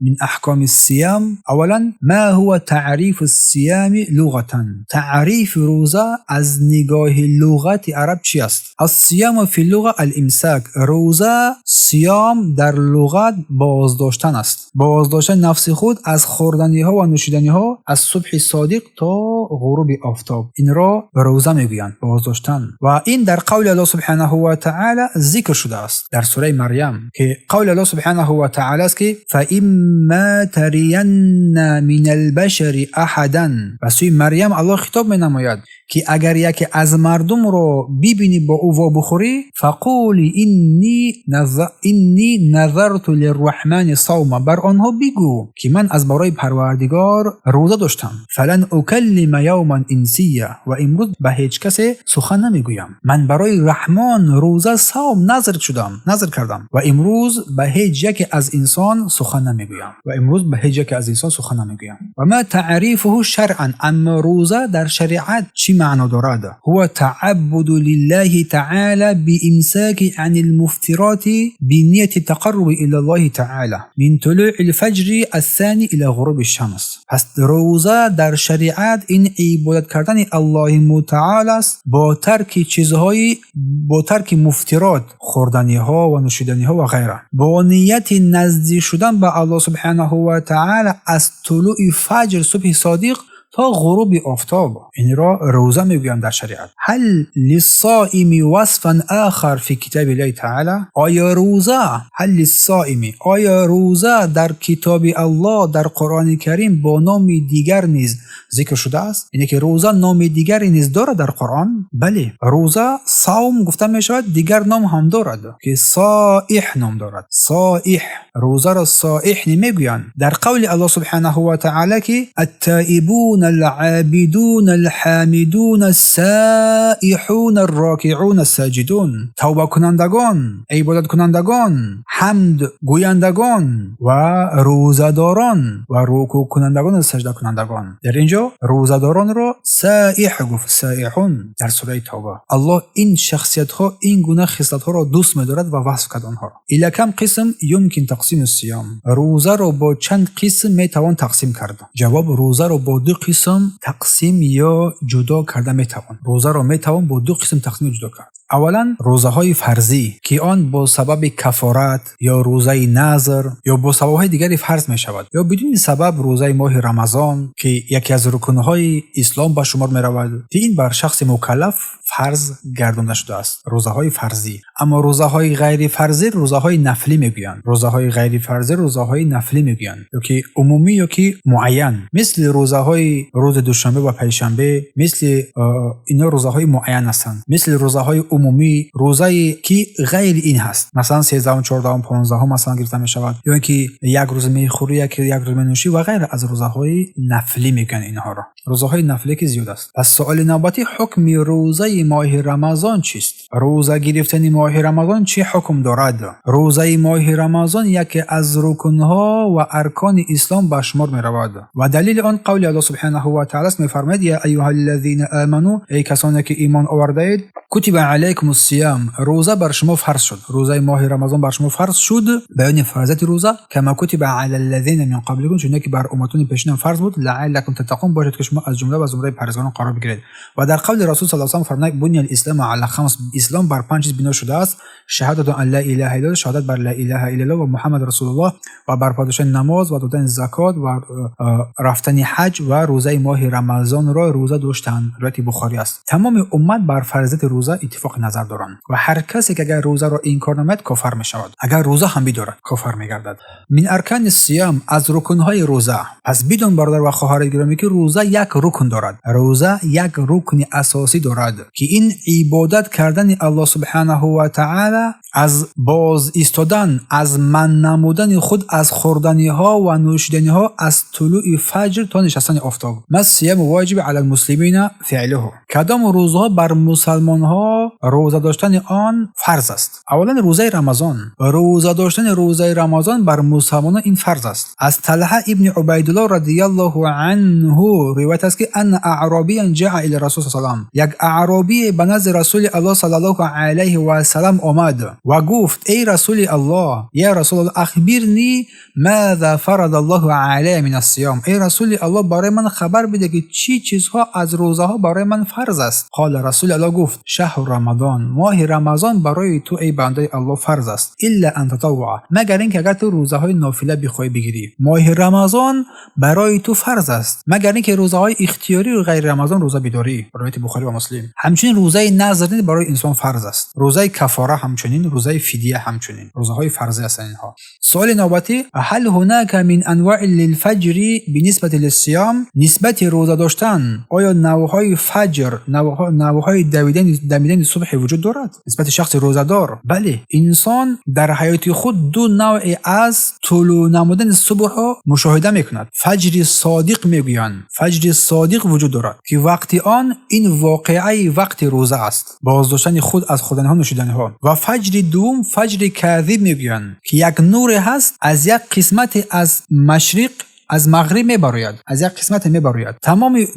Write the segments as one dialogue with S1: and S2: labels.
S1: من أحكام الصيام. أولا، ما هو تعريف الصيام لغة؟ تعریف روزه از نگاه لغت عرب چی است؟ الصيام في اللغة الإمساك. روزه، صیام در لغت بازداشتن است، بازداشتن نفس خود از خوردنی ها و نوشیدنی ها از صبح صادق تا غروب آفتاب. این را روزه میگویند، بازداشتن. و این در قول الله سبحانه و تعالی ذکر شده است در سوره مریم که قول الله سبحانه و تعالی است که فإما ترین من البشر احدا. و سوی مریم الله خطاب می نماید که اگر یکی از مردم رو ببینی، با او وا بخوری، فقولی إني نذرت للرحمن صوما، بر آنها بگو که من از برای پروردگار روزه داشتم، فلن أكلم اليوم إنسيا، و امروز به هیچ کسی سخن نمیگویم. من برای رحمان روزه، صوم نذر شدم، نذر کردم و امروز به هیچ یکی از انسان سخن نمیگویم و امروز به هیچ یکی از انسان سخن نمیگویم. و ما تعریفه شرعا؟ اما روزه در شریعت چی معنا دارد؟ هو تعبد لله تعالى بإمساك عن المفطرات بنية التقرب إلى الله تعالى من طلوع الفجر الثاني إلى غروب الشمس. پس روزه در شریعت این عبادت کردن الله متعال است با ترک چیزهای، با ترک مفطرات، خوردنی ها و نوشیدنی ها و غیره، با نیت نزدیک شدن به الله سبحانه و تعالی از طلوع فجر، صبح صادق، تا غروب آفتاب. این را روزه میگویند در شریعت. هل للصائم وصفا آخر في كتاب الله تعالى؟ آیا روزه، هل للصائم، آیا روزه در کتاب الله، در قرآن کریم با نام دیگر نیز ذکر شده است؟ یعنی که روزه نام دیگری نیز دارد در قرآن؟ بله، روزه صوم گفته می شود. دیگر نام هم دارد که صائح نام دارد. صائح، روزه را صائح نمیگویند. در قول الله سبحانه و تعالی که التائبون العابدون الحامدون السائحون الراكعون الساجدون، توبه کنندگان، عبادت کنندگان، حمد گویندگان و روزه‌داران و رکوع کنندگان و سجده کنندگان. در اینجا روزه‌داران را سائح گفت، سائحون، در سوره توبه. الله این شخصیت ها، این گونه خصلت ها را دوست می‌دارد و وصف کرد آنها را. إلى كم قسم يمكن تقسيم الصيام؟ روزه را با چند قسم میتوان تقسیم کرد؟ جواب: روزه را با دو قسم تقسیم یا جدا کرده میتوان. روزه را میتوان با دو قسم تقسیم، جدا کرد. اولا، روزه های فرضی که آن با سبب کفارت یا روزه نذر یا با سبب های دیگری فرض می شود یا بدون سبب روزه ماه رمضان که یکی از رکن های اسلام به شمار می رود که این بر شخص مکلف فرض گردانده شده است، روزه های فرضی. اما روزه های غیر فرضی روزه های نفلی میگویند. روزه های غیر فرضی روزه های نفلی میگویند، یا که عمومی یا که معین، مثل روزه های روز دوشنبه و پنجشنبه، مثل اینا روزه های معین هستند. مثل روزه های عمومی، روزه که غیر این هست، مثلا 13، 14، 15 مثلا گرفته می شود، یا اینکه یک روز میخوری، یک روز مینوشی و غیر از روزه های نفلی میگن اینها را، روزه های نفلی که زیاد است. پس سوال نوبتی: حکم روزه ماه رمضان چیست؟ روزه گرفتن ماه رمضان چه حکم دارد؟ روزه ماه رمضان یکی از رکنها و ارکان اسلام به شمار می رود و دلیل آن قول الله سبحانه و تعالی است. میفرماید: يا أيها الذين آمنوا، ای کسانی که ایمان آورده اید، كتب عليكم الصيام، روزه بر شما فرض شد، روزه ماه رمضان بر شما فرض شد. بیان فرضیت روزه، كما كتب على الذين من قبلكم، چون که بر امتون پیشین فرض بود، لعلكم تتقون، باشد که شما از جمله و زمره پرهیزگاران قرار بگیرید. و در قول رسول صلی الله علیه و فرمود: بني الإسلام على خمس، اسلام بر پنج چیز بنا شده است: شهادة أن لا إله إلا الله، شهادت بر لا إله إلا الله و محمد رسول الله و برپا داشتن نماز و دادن زکات و رفتن حج و روزه ماه رمضان را روزه داشتن. روایت بخاری است. تمام امت بر فرضیت روزه اتفاق نظر دارند و هر کسی که اگر روزه را انکار نماید کافر می شود. اگر روزه هم بدارد کافر می گردد. من أركان الصيام، از رکنهای روزه. پس بدون برادر و خواهر گرامی که روزه یک رکن دارد، روزه یک رکن اساسی دارد که این عبادت کردن الله سبحانه و تعالی از باز ایستادن، از منع نمودن خود از خوردنی ها و نوشیدنی ها از طلوع فجر تا نشستن آفتاب. ما الصيام الواجب على المسلمين فعله؟ کدام روزها بر مسلمان ها Рӯза доштани он фарз аст. Аввалан, рӯзаи Рамазон. Рӯза доштани рӯзаи Рамазон бар мусалмонон ин фарз аст. Аз Талҳа ибни Убайдуллоҳ радияллоҳу анҳу ривоят аст, ки أن أعرابيا جاء إلى رسول салам, як аъробие ба назди Расули Аллоҳ саллаллоҳу алайҳи васалам омад ва гуфт: «Эй Расули Аллоҳ, я Расулаллоҳ, أخبرني ماذا فرض الله علي من الصيام». Эй Расули Аллоҳ, барои ман хабар биде, ки чӣ чизҳо аз рӯзаҳо барои ман фарз аст. قال, Расули Аллоҳ гуфт: شهر رمضان, моҳи Рамазон барои ту, эй бандаи Аллоҳ, фарз аст. إلا أن تطوع, магар ин ки агар ту рӯзаҳои нофила бихоҳӣ бигирӣ. Моҳи Рамазон барои ту фарз аст, магар ин ки рӯзаҳои ихтиёрию ғайри Рамазон рӯза бидорӣ. Ривояти Бухорӣ ва Муслим. Ҳамчунин рӯзаи назр барои инсон фарз аст, рӯзаи кафора ҳамчунин, рӯзаи фидия ҳамчунин, рӯзаҳои фарзӣ ҳастанд инҳо. Суоли навбатӣ: هل هناك من أنواع للفجر بالنسبة للصيام؟ Нисбати рӯза доштан оё навъҳои фаҷр, навъҳои дамидани субҳе вуҷуд дорад нисбати шахси рӯзадор? Бале, инсон дар ҳаёти худ ду навъе аз тулӯъ намудани субҳро мушоҳида мекунад. Фаҷри содиқ мегӯянд, фаҷри содиқ вуҷуд дорад, ки вақти он ин воқеаи вақти рӯза аст, боздоштани худ аз хӯрданиҳо, нӯшиданиҳо. Ва фаҷри дуввум фаҷри казиб мегӯянд, ки як нуре ҳаст, аз як қисмате аз машриқ, аз мағриб мебарояд, аз як қисмате мебарояд,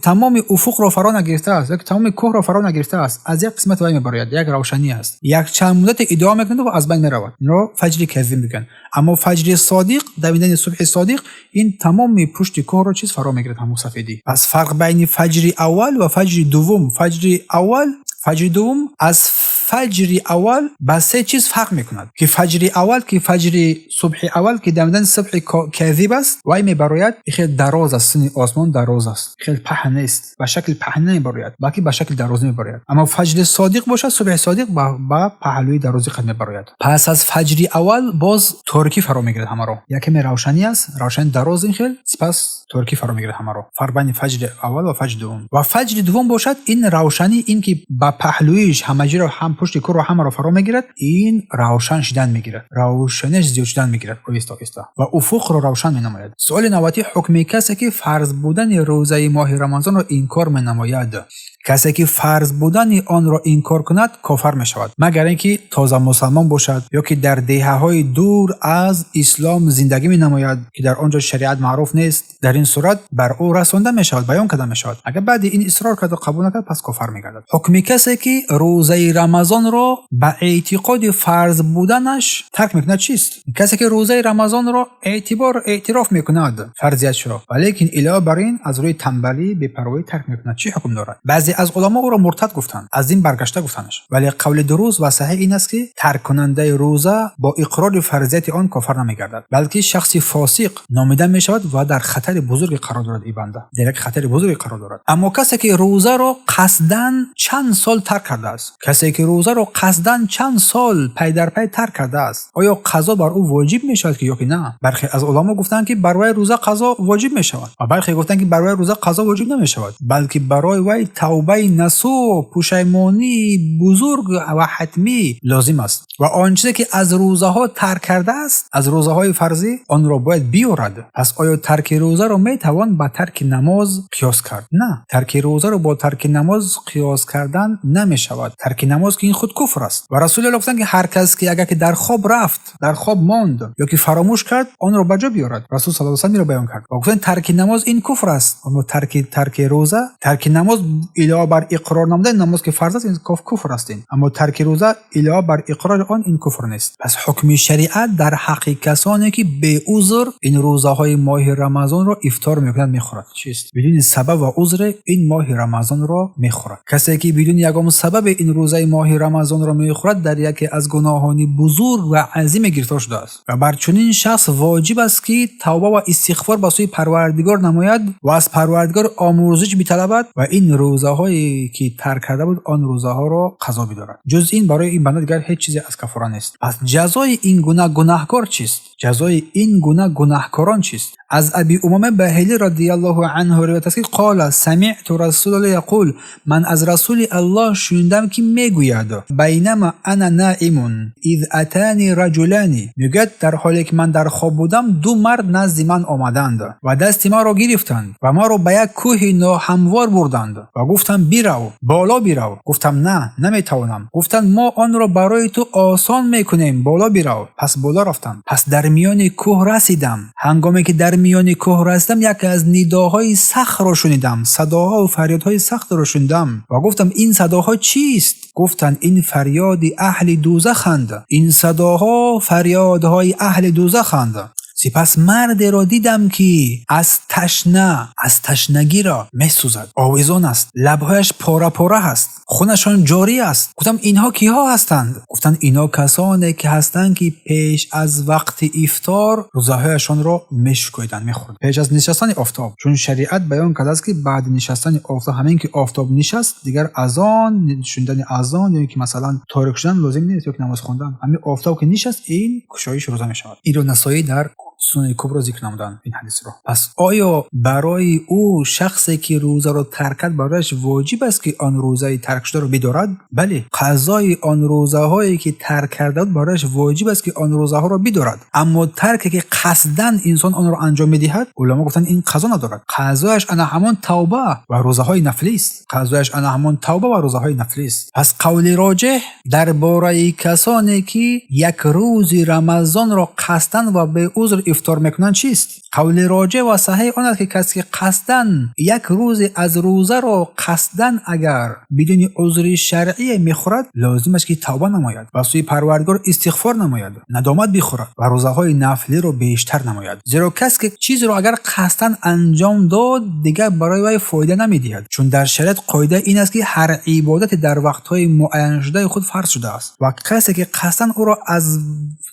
S1: тамоми уфуқро фаро нагирифтааст ёки тамоми кӯҳро фаро нагирифтааст, аз як қисмати вай мебарояд, як равшанӣ аст, якчанд муддате идома мекунад ва аз байн меравад. Инро фаҷри казиб мегӯянд. Аммо фаҷри содиқ, давидани субҳи содиқ, ин тамоми пушти кӯҳро чиз фаро мегирад, ҳамун сафедӣ. Пас фарқ байни фаҷри аввал ва фаҷри дуввум. Фаҷри аввал, фаҷри дуввум аз фаҷри аввал ба се чиз фарқ мекунад, ки фаҷри аввал, ки фаҷри субҳи аввал, ки дамидани субҳи казиб аст, вай мебарояд, хеле дароз аст, сини осмон дароз аст, хеле паҳн нест, ба шакли паҳн намебарояд, балки ба шакли дароз мебарояд. Аммо фаҷри содиқ бошад, субҳи содиқ, ба паҳлӯи дарозӣ қад мебарояд. Пас аз фаҷри аввал боз торикӣ фаро мегирад ҳамаро. Якаме равшанӣ аст, равшани дароз ин хел, сипас торикӣ фаро мегирад ҳамаро. Фарқ байни фаҷри аввал ва фаҷри дуввум. Ва фаҷри дуввум бошад, ин равшанӣ, ин ки ба паҳлӯиш ҳамаҷиро, ҳам пушти кӯҳро, ҳамаро фаро мегирад, ин равшан шидан мегирад, равшанияш зиёд шудан мегирад оҳиста оҳиста ва уфуқро равшан менамояд. Суоли навбатӣ: ҳукми касе, ки фарз будани рӯзаи моҳи Рамазонро инкор менамояд? Касе, ки фарз будани онро инкор кунад, кофар мешавад, магар ин ки тоза мусалмон бошад ё ки дар деҳаҳои дур аз ислом зиндагӣ менамояд, ки дар он ҷо шариат маъруф нест. Дар ин сурат бар ӯ расонда мешавад, баён карда мешавад. Агар баъди ин исрор карду қабул накард, пас кофар мегардад. Ҳукми касе, ки рӯзаи Рамазонро ба эътиқоди фарз буданаш тарк мекунад, чист? Касе, ки рӯзаи Рамазонро эътибор, эътироф мекунад фарзиятшро, валекин илова бар ин аз рӯи тамбалӣ, бепарвоӣ тарк мекунад, чӣ ҳукм дорад? Баъзе аз уламо ӯро муртад гуфтанд, аз дин баргашта гуфтанаш, вале қавли дуруст ва саҳеҳ ин аст, ки тарккунандаи рӯза бо иқрори фарзияти он кофар намегардад, балки шахси фосиқ номида мешавад ва дар хатари бузурге қарор дорад. И банда дар як хатари бузурге қарор дорад. Аммо касе, ки рӯзаро қасдан чанд сол тарк кардааст, касе, ки рӯзаро қасдан чанд сол пай дар пай тарк кардааст, оё қазо бар ӯ воҷиб мешавад ки ё ки на? Бархе аз уламо гуфтанд, ки бар вай рӯза қазо воҷиб мешавад, ва бархе гуфтанд, ки бар вай рӯза қазо воҷиб намешавад, балки барои вай тавбаи насӯҳ, пушаймонии бузург ва ҳатмӣ лозим аст ва он чизе, ки аз рӯзаҳо тарк кардааст, аз рӯзаҳои фарзӣ, онро бояд биёрад. Пас оё тарки рӯзаро метавон ба тарки намоз қиёс кард? На, тарки рӯзаро бо тарки намоз қиёс кардан намешавад. Тарки намоз, ки ин худ куфр аст, ва Расули Аллоҳ гуфтанд, ки ҳар кас ки агар ки дар хоб рафт, дар хоб монд ё ки фаромӯш кард, онро ба ҷо биёрад. Расул саллаллоҳу алайҳи васаллам баён кард ва гуфтанд: тарки намоз ин куфр аст, аммо тарки рӯза, тарки намоз илова бар иқрор намудани намоз, ки фарз аст, ин куфр аст ин, аммо тарки рӯза илова бар иқрори он ин куфр нест. Пас ҳукми шариат дар ҳаққи касоне, ки беузр ин рӯзаҳои моҳи Рамазонро ифтор мекунад, мехӯрад, чист? Бидуни сабаб ва узре ин моҳи Рамазонро мехӯрад. Касе, ки бидуни ягон сабабе ин рӯзаи моҳи Рамазонро мехӯрад, дар яке аз гуноҳони бузург ва азиме гирифтор шудааст ва бар чунин шахс воҷиб аст, ки тавба ва истиғфор ба сӯи Парвардигор намояд ва аз Парвардигор омӯрзиш биталабад ва ин рӯзаҳое, ки тарк карда буд, он рӯзаҳоро қазо бидорад. Ҷуз ин барои ин банда дигар ҳеҷ чизе аз каффора нест. Пас ҷазои ин гуна гунаҳкор чист? Ҷазои ин гуна гунаҳкорон чист? Аз Аби Умома Баҳилӣ радиаллоҳу анҳу ривоят аст, ки قال سمعت رسول الله يقول, ман аз Расули Аллоҳ шунидам, ки мегӯяд: بينما أنا نائم إذ أتاني رجلان. Мегӯяд, дар ҳоле ки ман дар хоб будам, ду мард назди ман омаданд ва дасти маро гирифтанд ва маро ба як кӯҳи ноҳамвор бурданд ва гуфтанд: «Бирав, боло бирав». Гуфтам: «На, наметавонам». Гуфтанд: «Мо онро барои ту осон мекунем, боло бирав». Пас боло рафтам. Пас дар миёни кӯҳ расидам. Ҳангоме ки дар миёни кӯҳ расидам, яке аз нидоҳои сахтро шунидам, садоҳо ва фарёдҳои сахтро шунидам ва гуфтам: «Ин садоҳо чист?» Гуфтанд: «Ин фарёди аҳли дӯзаханд, ин садоҳо фарёдҳои аҳли дӯзаханд». Сипас мардеро дидам, ки аз ташнагиро месӯзад, овезон аст, лабҳояш пора пора аст, хунашон ҷорӣ аст. Гуфтам: «Инҳо киҳо ҳастанд?» Гуфтанд: «Инҳо касоне ки ҳастанд, ки пеш аз вақти ифтор рӯзаҳояшонро мешикоиданд, мехӯрданд, пеш аз нишастани офтоб». Чун шариат баён кардааст, ки баъди нишастани офтоб, ҳамин ки офтоб нишаст, дигар азон, шунидани азон ё ки масалан торик шудан лозим нест, ё ки намоз хондан. Ҳамин офтоб ки нишаст, ин кушоиши рӯза мешавад. Инро Насоӣ дар Сунани Кубро зикр намуданд, ин ҳадисро. Пас оё барои ӯ шахсе ки рӯзаро тарк кард, барояш воҷиб аст, ки он рӯзаи таркшударо бидорад? Бале, қазои он рӯзаҳое ки тарк карда буд, барояш воҷиб аст, ки он рӯзаҳоро бидорад. Аммо тарке ки қасдан инсон онро анҷом медиҳад, уламо гуфтанд, ин қазо надорад. Қазояш ана ҳамон тавба ва рӯзаҳои нафлист. Қазояш ана ҳамон тавба ва рӯзаҳои нафлист. Пас қавли роҷеҳ дар бораи касоне ки як рӯзи Рамазонро қасдан ва беузр ифтор мекунанд чист? Қавли роҷеҳ ва саҳеҳ он аст, ки касе ки қасдан як рӯзе аз рӯзаро қасдан агар бидуни узри шаръие мехӯрад, лозим аст, ки тавба намояд, ба сӯи Парвардигор истиғфор намояд, надомат бихӯрад ва рӯзаҳои нафлиро бештар намояд. Зеро кас ки чизеро агар қасдан анҷом дод, дигар барои вай фоида намедиҳад. Чун дар шариат қоида ин аст, ки ҳар ибодате дар вақтҳои муайяншудаи худ фарз шудааст ва касе ки қасдан ӯро аз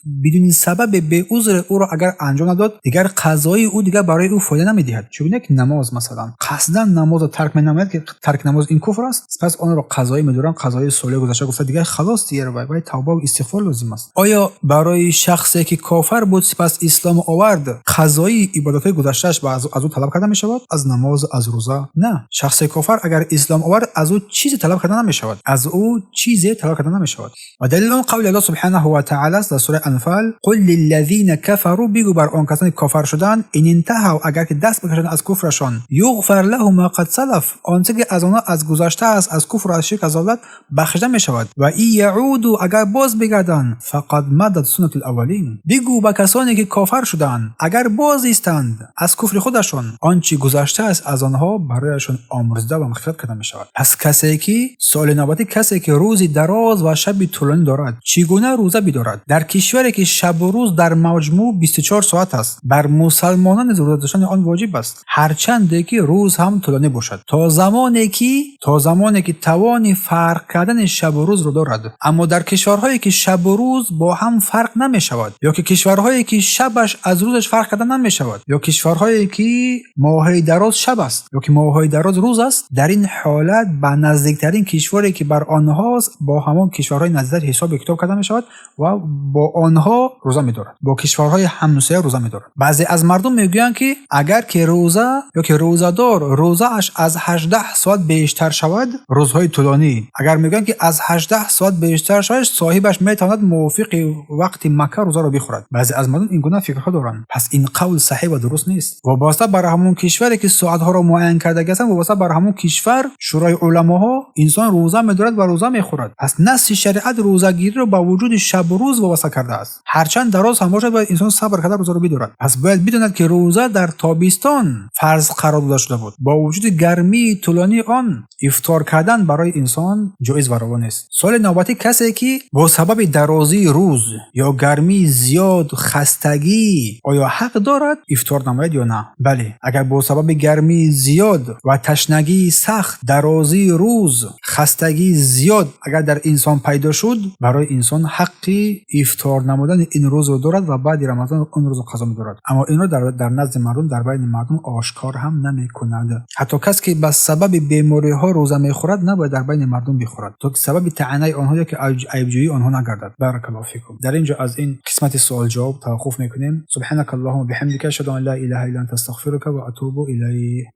S1: бидуни сабаби беузре ӯро агар анҷом надод, дигар қазои ӯ дигар барои ӯ фоида намедиҳад. Чунон ки намоз, масалан, қасдан намозро тарк менамояд, ки тарки намоз ин куфр аст, сипас онро қазоӣ медоранд, қазои соли гузашта гуфта, дигар халос, дигар вай тавбаву истиғфор лозим аст. Оё барои шахсе ки кофар буд, сипас ислом овард, қазои ибодатҳои гузаштааш аз ӯ талаб карда мешавад, аз намоз, аз рӯза? На, шахси кофар агар ислом овард, аз ӯ чизе талаб карда намешавад, аз ӯ чизе талаб карда намешавад. Ва далели он қавли Аллоҳ субҳанаҳу ва таъала аст дар сураи Анфал: قل للذين كفروا, бигӯ бар он касоне ки кофар шуданд, إن ينتهوا, агар ки даст бикашанд аз куфрашон, يغفر لهم ما قد سلف, он чизе ки аз онҳо аз гузашта аст, аз куфру аз ширк, аз залолат бахшида мешавад, وإن يعودوا, агар боз бигарданд, فقد مضت سنة الأولين. Бигӯ ба касоне ки кофар шуданд, агар боз истанд аз куфри худашон, он чи гузашта аст аз онҳо барояшон омӯрзида ва мағфират карда мешавад. Пас касе ки, суоли навбатӣ, касе ки рӯзи дароз ва шаби тӯлонӣ дорад, чӣ гуна рӯза бидорад? Дар кишваре ки шабу рӯз дар маҷмӯъ 24 соат аст, бар мусалмонон низ рӯза доштани он воҷиб аст, ҳарчанде ки рӯз ҳам тӯлонӣ бошад, то замоне ки тавони фарқ кардани шабу рӯзро дорад. Аммо дар кишварҳое ки шабу рӯз бо ҳам фарқ намешавад, ё ки кишварҳое ки шабаш аз рӯзаш фарқ карда намешавад, ё кишварҳое ки моҳҳои дароз шаб аст, ё ки моҳҳои дароз рӯз аст, дар ин ҳолат ба наздиктарин кишваре ки бар онҳост, бо ҳамон кишварҳои наздиктар ҳисоби китоб карда мешавад ва бо онҳо рӯза медорад, бо кишварҳои ҳамсоя рӯза медорад. Баъзе аз мардум мегӯянд, ки агар ки рӯза ё ки рӯзадор рӯзааш аз 18 соат бештар шавад, рӯзҳои тӯлонӣ, агар мегӯянд, ки аз 18 соат бештар шавад, соҳибаш метавонад мувофиқи вақти Макка рӯзаро бихӯрад. Баъзе аз мардум ин гуна фикрҳо доранд. Пас ин қавл саҳеҳ ва дуруст нест. Вобаста бар ҳамон кишваре ки соатҳоро муайян кардагӣ ҳастанд, вобаста бар ҳамон кишвар шӯрои уламоҳо, инсон рӯза медорад ва рӯза мехӯрад. Пас насси шариат рӯзагириро ба вуҷуди шабу рӯз вобаста кардааст. Ҳарчанд дароз ҳам бошад, бояд инсон сабр карда рӯзаро бидорад. Пас бояд бидонад, ки рӯза дар тобистон фарз қарор дода шуда буд. Бо вуҷуди гармии тӯлонии он ифтор кардан барои инсон ҷоиз ва раво нест. Суоли навбатӣ: касе ки бо сабаби дарозии рӯз ё гармии зиёд, хастагӣ, оё ҳақ дорад ифтор намояд ё на? Бале, агар бо сабаби гармии зиёд ва ташнагии сахт, дарозии рӯз, хастагии зиёд агар дар инсон пайдо шуд, барои инсон ҳаққи ифтор намудани ин рӯзро дорад ва баъди Рамазон он рӯзро Намозро қазо медорад, аммо инро дар назди мардум, дар байни мардум ошкор ҳам намекунад. Ҳатто кас, ки ба сабаби бемориҳо рӯза мехӯрад, набояд дар байни мардум бихӯрад, то ки сабаби таънаи онҳо ё ки айбҷӯии онҳо нагардад. بارك الله فيكم. Дар ин ҷо аз ин қисмати суол-ҷавоб таваққуф мекунем. سبحانك اللهم بحمدك، أشهد أن لا إله إلا أنت، أستغفرك وأتوب إليك.